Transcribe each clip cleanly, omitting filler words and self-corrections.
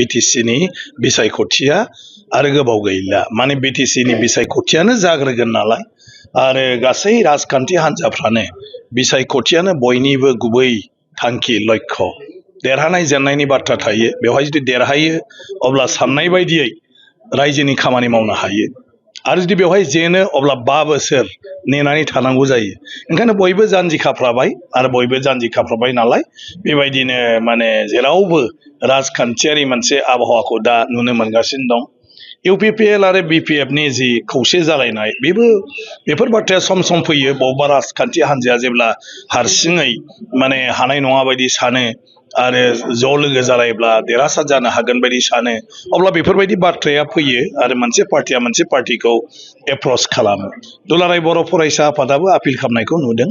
बिटिसिनि बिसायख'थिया आरो गोबाव गैला माने बिटिसिनि बिसायख'थियानो जाग्रोगोन नालाय आरो गासै राजखान्थि हान्जाफ्रानो बिसायख'थियानो बयनिबो गुबै थांखि लक्ष्य देरहानाय जेननायनि बाथ्रा थायो बेवहाय जुदि देरहायो अब्ला साननाय बायदियै रायजोनि खामानि मावनो हायो आरो जुदि बेवहाय जेनो अब्ला 5 बोसोर नेनानै थानांगौ जायो ओंखायनो बयबो जानजि खाफ्राबाय आरो बयबो जानजि खाफ्राबाय नालाय बेबायदिनो माने जेरावबो राजखान्थियारि मोनसे आबहावाखौ दा नुनो मोनगासिनो दं इउपिपिएल आरो बिपिएफनि जि खौसे जालायनाय बेफोर बाथ्राया सम सम फैयो बबेबा राजखान्थि हान्जाया जेब्ला हारसिङै माने हानाय नङा बायदि सानो आरो ज' लोगो जालायब्ला देरहासार जानो हागोन बायदि सानो अब्ला बेफोरबायदि बाथ्राया फैयो आरो मोनसे पार्टिया मोनसे पार्टिखौ एप्रच खालामो दुलाराय बर' फरायसा आफादाबो आपिल खालामनायखौ नुदों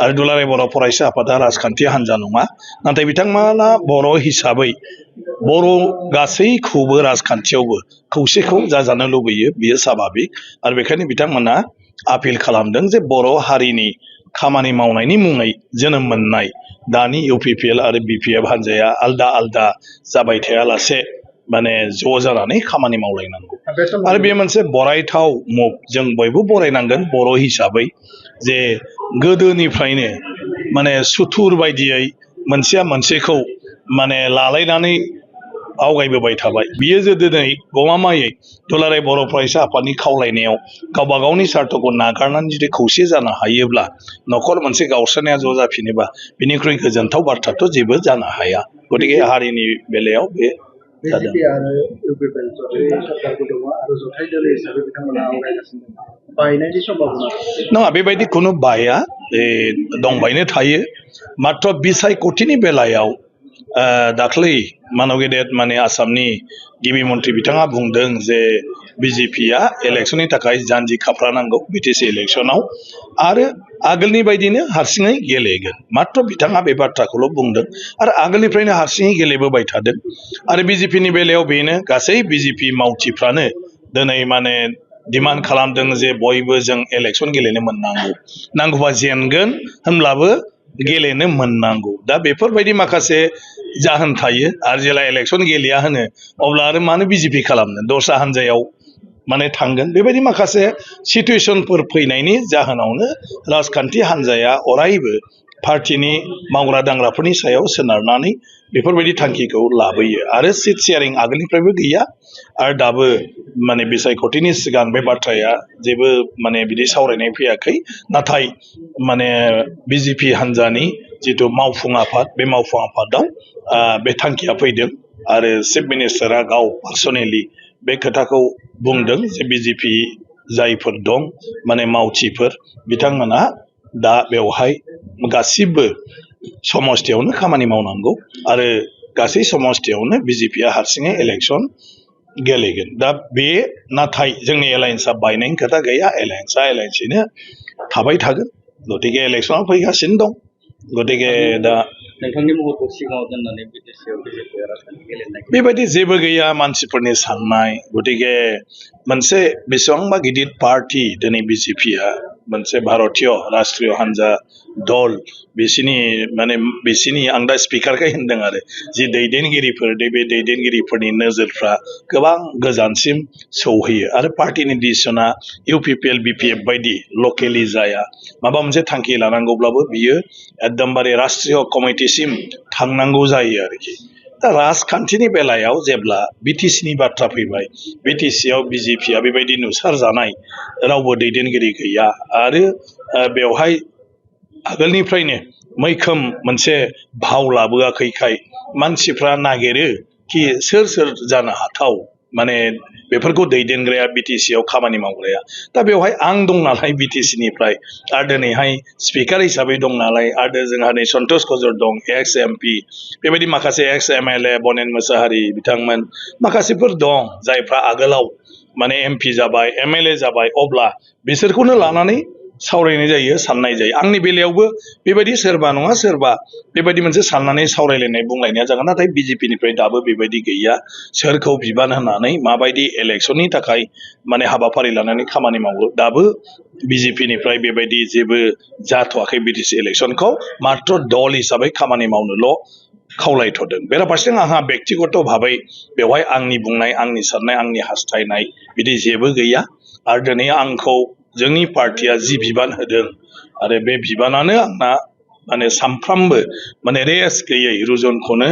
आरो दुलाराय बर' फरायसा आफादा राजखान्थि हान्जा नङा नाथाय बिथांमोना बर' हिसाबै बर' गासैखौबो राजखान्थियावबो खौसेखौ जाजानो लुबैयो बियो स्वाभाबिक आरो बेखायनो बिथांमोना आपिल खालामदों जे बर' हारिनि खामानि मावनायनि मुङै जोनोम मोननाय दानि इउपिपिएल आरो बिपिएफ हान्जाया आलदा आलदा जाबाय थायालासे माने ज' जानानै खामानि मावलायनांगौ आरो बे मोनसे बरायथाव मुभ जों बयबो बरायनांगोन बर' हिसाबै जे गोदोनिफ्रायनो माने सुथुर बायदियै मोनसेया मोनसेखौ माने लालायनानै आवगायबोबाय थाबाय बियो जे दिनै गमामायै दुलाराय बर' फरायसा आफादनि खावलायनायाव गावबा गावनि सार्थखौ नागारनानै जुदि खौसे जानो हायोब्ला न'खर मोनसे गावस्रानाया ज' जाफिनोबा बिनिख्रुइ गोजोनथाव बाथ्राथ' जेबो जानो हाया गतिके हारिनि बेलायाव बे बिजेपि आरो इउपिपिएल सरकारबो दङ आरो जथाय दोल हिसाबै बिथांमोना आवगायगासिनो दङ बायनायनि सम्भाबना नङा बेबायदि खुनु बाया दंबायनो थायो मात्र बिसायख'थिनि बेलायाव दाख्लै मानव गेदेर माने आसामनि गिबि मन्थ्रि बिथाङा बुंदों जे बिजेपिया इलेक्सननि थाखाय जानजि खाफ्रानांगौ बिटिसि इलेक्सनाव आरो आगोलनि बायदिनो हारसिङै गेलेगोन मात्र बिथाङा बे बाथ्राखौल' बुंदों आरो आगोलनिफ्रायनो हारसिङै गेलेबोबाय थादों आरो बिजेपिनि बेलायाव बेनो गासै बिजेपि मावथिफ्रानो दिनै माने डिमान्ड खालामदों जे बयबो जों इलेक्सन गेलेनो मोननांगौ नांगौबा जेनगोन होनब्लाबो गेलेनो मोननांगौ दा बेफोरबायदि माखासे जाहोन थायो आरो जेला इलेक्सन गेलेया होनो अब्ला आरो मानो बिजेपि खालामनो दस्रा हान्जायाव माने थांगोन बेबायदि माखासे सिचुवेसनफोर फैनायनि जाहोनावनो राजखान्थि हान्जाया अरायबो पार्टिनि मावग्रा दांग्राफोरनि सायाव सोनारनानै बेफोरबायदि थांखिखौ लाबोयो आरो सिट शेयारिं आगोलनिफ्रायबो गैया आरो दाबो माने बिसायख'थिनि सिगां बे बाथ्राया जेबो माने बिदि सावरायनाय फैयाखै नाथाय माने बिजेपि हान्जानि जिथु मावफुं आफाद बे मावफुं आफादाव बे थांखिया फैदों आरो चिफ मिनिस्टारा गाव पार्सनेलि बे खोथाखौ बुंदों जे बिजेपि जायफोर दं माने मावथिफोर बिथांमोना दा बेवहाय गासिबो समस्थियावनो खामानि मावनांगौ आरो गासै समस्थियावनो बिजेपिया हारसिङै इलेक्सन गेलेगोन दा बे नाथाय जोंनि एलायन्सआ बायनायनि खोथा गैया एलायन्सआ एलायन्सैनो थाबाय थागोन गतिके इलेक्सनाव फैगासिनो दं गतिके दा नोंथांनि महरखौ सिगाङाव दोननानै बिटिसिआव बिजेपिआ राजखान्थि गेलेनाय बेबायदि जेबो गैया मानसिफोरनि साननाय गतिके मोनसे बेसेबांबा गिदिर पार्टी दिनै बिजेपिआ मोनसे भारतीय राष्ट्रीय हान्जा दल बिसिनि आं दा स्पिकारखाय होनदों आरो जि दैदेनगिरिफोर बे दैदेनगिरिफोरनि नोजोरफ्रा गोबां गोजानसिम सौहैयो आरो पार्टीनि डिसिसना इउपिपिएल बिपिएफ बायदि लकेलि जाया माबा मोनसे थांखि लानांगौब्लाबो बियो एकदमबारे राष्ट्रीय कमिटिसिम थांनांगौ जायो आरोखि दा राजखान्थिनि बेलायाव जेब्ला बिटिसिनि बाथ्रा फैबाय बिटिसिआव बिजेपिआ बेबायदि नुसारजानाय रावबो दैदेनगिरि गैया आरो बेवहाय आगोलनिफ्रायनो मैखोम मोनसे भाव लाबोआखैखाय मानसिफ्रा नागिरो कि सोर जानो हाथाव माने बेफोरखौ दैदेनग्राया बिटिसिआव खामानि मावग्राया दा बेवहाय आं दं नालाय बिटिसिनिफ्राय आरो दिनैहाय स्पिकार हिसाबै दं नालाय आरो जोंहा नै सन्तोष कजर दं एक्स एमपि बेबायदि माखासे एक्स एमएलए बनेन मोसाहारि बिथांमोन माखासेफोर दं जायफ्रा आगोलाव माने एमपि जाबाय एमएलए जाबाय अब्ला बिसोरखौनो लानानै सावरायनाय जायो साननाय जायो आंनि बेलायावबो बेबायदि सोरबा नङा सोरबा बेबायदि मोनसे साननानै सावरायलायनाय बुंलायनाया जागोन नाथाय बिजेपिनिफ्राय दाबो बेबायदि गैया सोरखौ बिबान होनानै माबायदि इलेक्सननि थाखाय माने हाबाफारि लानानै खामानि मावो दाबो बिजेपिनिफ्राय बेबायदि जेबो जाथ'वाखै बिटिसि इलेक्सनखौ मात्र दल हिसाबै खामानि मावनोल' खावलायथ'दों बेराफारसेथिं आंहा बेक्तिगत भाबै बेवहाय आंनि बुंनाय आंनि साननाय आंनि हास्थायनाय बिदि जेबो गैया आरो दिनै आंखौ जोंनि पार्टिया जि बिबान होदों आरो बे बिबानानो आंना माने सामफ्रामबो माने रेस गैयै रुजुनखौनो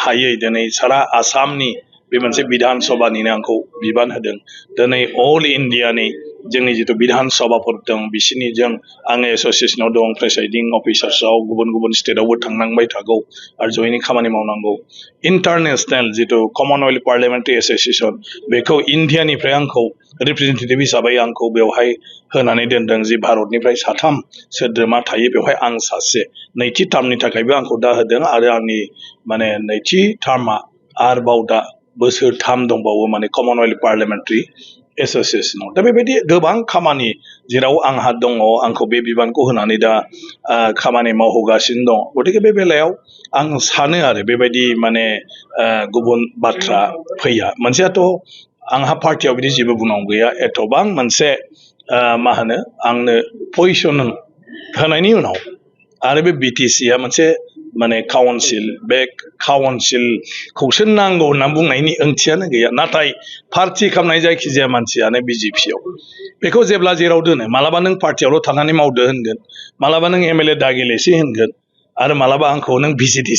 हायै दिनै सारा आसामनि बे मोनसे बिधान सभानिनो आंखौ बिबान होदों दिनै अल इन्डियानि जोंनि जिथु बिधान सभाफोर दं बिसोरनिजों आङो एस'सियेसनाव दं प्रेसाइडिं अफिसार्सआव गुबुन गुबुन स्टेटआवबो थांनांबाय थागौ आरो जयैनो खामानि मावनांगौ इन्टारनेशनेल जिथु कमनवेल्थ पार्लियामेन्टारि एस'सियेसन बेखौ इन्डियानिफ्राय आंखौ रिप्रेजेन्टेटिभ हिसाबै आंखौ बेवहाय होनानै दोनदों जि भारतनिफ्राय 3 सोद्रोमा थायो बेवहाय आं सासे नैथि टार्मनि थाखायबो आंखौ दा होदों आरो आंनि माने नैथि टार्मआ आरोबाव दा बोसोरथाम दंबावो माने कमनवेल्थ पार्लियामेन्टारि एस'सियेसनाव दा बेबायदि गोबां खामानि जेराव आंहा दङ आंखौ बे बिबानखौ होनानै दा खामानि मावहोगासिनो दं गतिके बे बेलायाव आं सानो आरो बेबायदि माने गुबुन बाथ्रा फैया मोनसेयाथ' आंहा पार्टियाव बिदि जेबो बुंनांगौ गैया एथ'बां मोनसे मा होनो आंनो पजिसन होनायनि उनाव आरो बे बिटिसिआ मोनसे माने काउन्सिल बे काउन्सिलखौसो नांगौ होनना बुंनायनि ओंथियानो गैया नाथाय पार्टि खालामनाय जायखिजाया मानसियानो बिजेपिआव बेखौ जेब्ला जेराव दोनो मालाबा नों पार्टियावल' थानानै मावदो होनगोन मालाबा नों एमएलए दागिलेसि होनगोन आरो मालाबा आंखौ नों भिजिट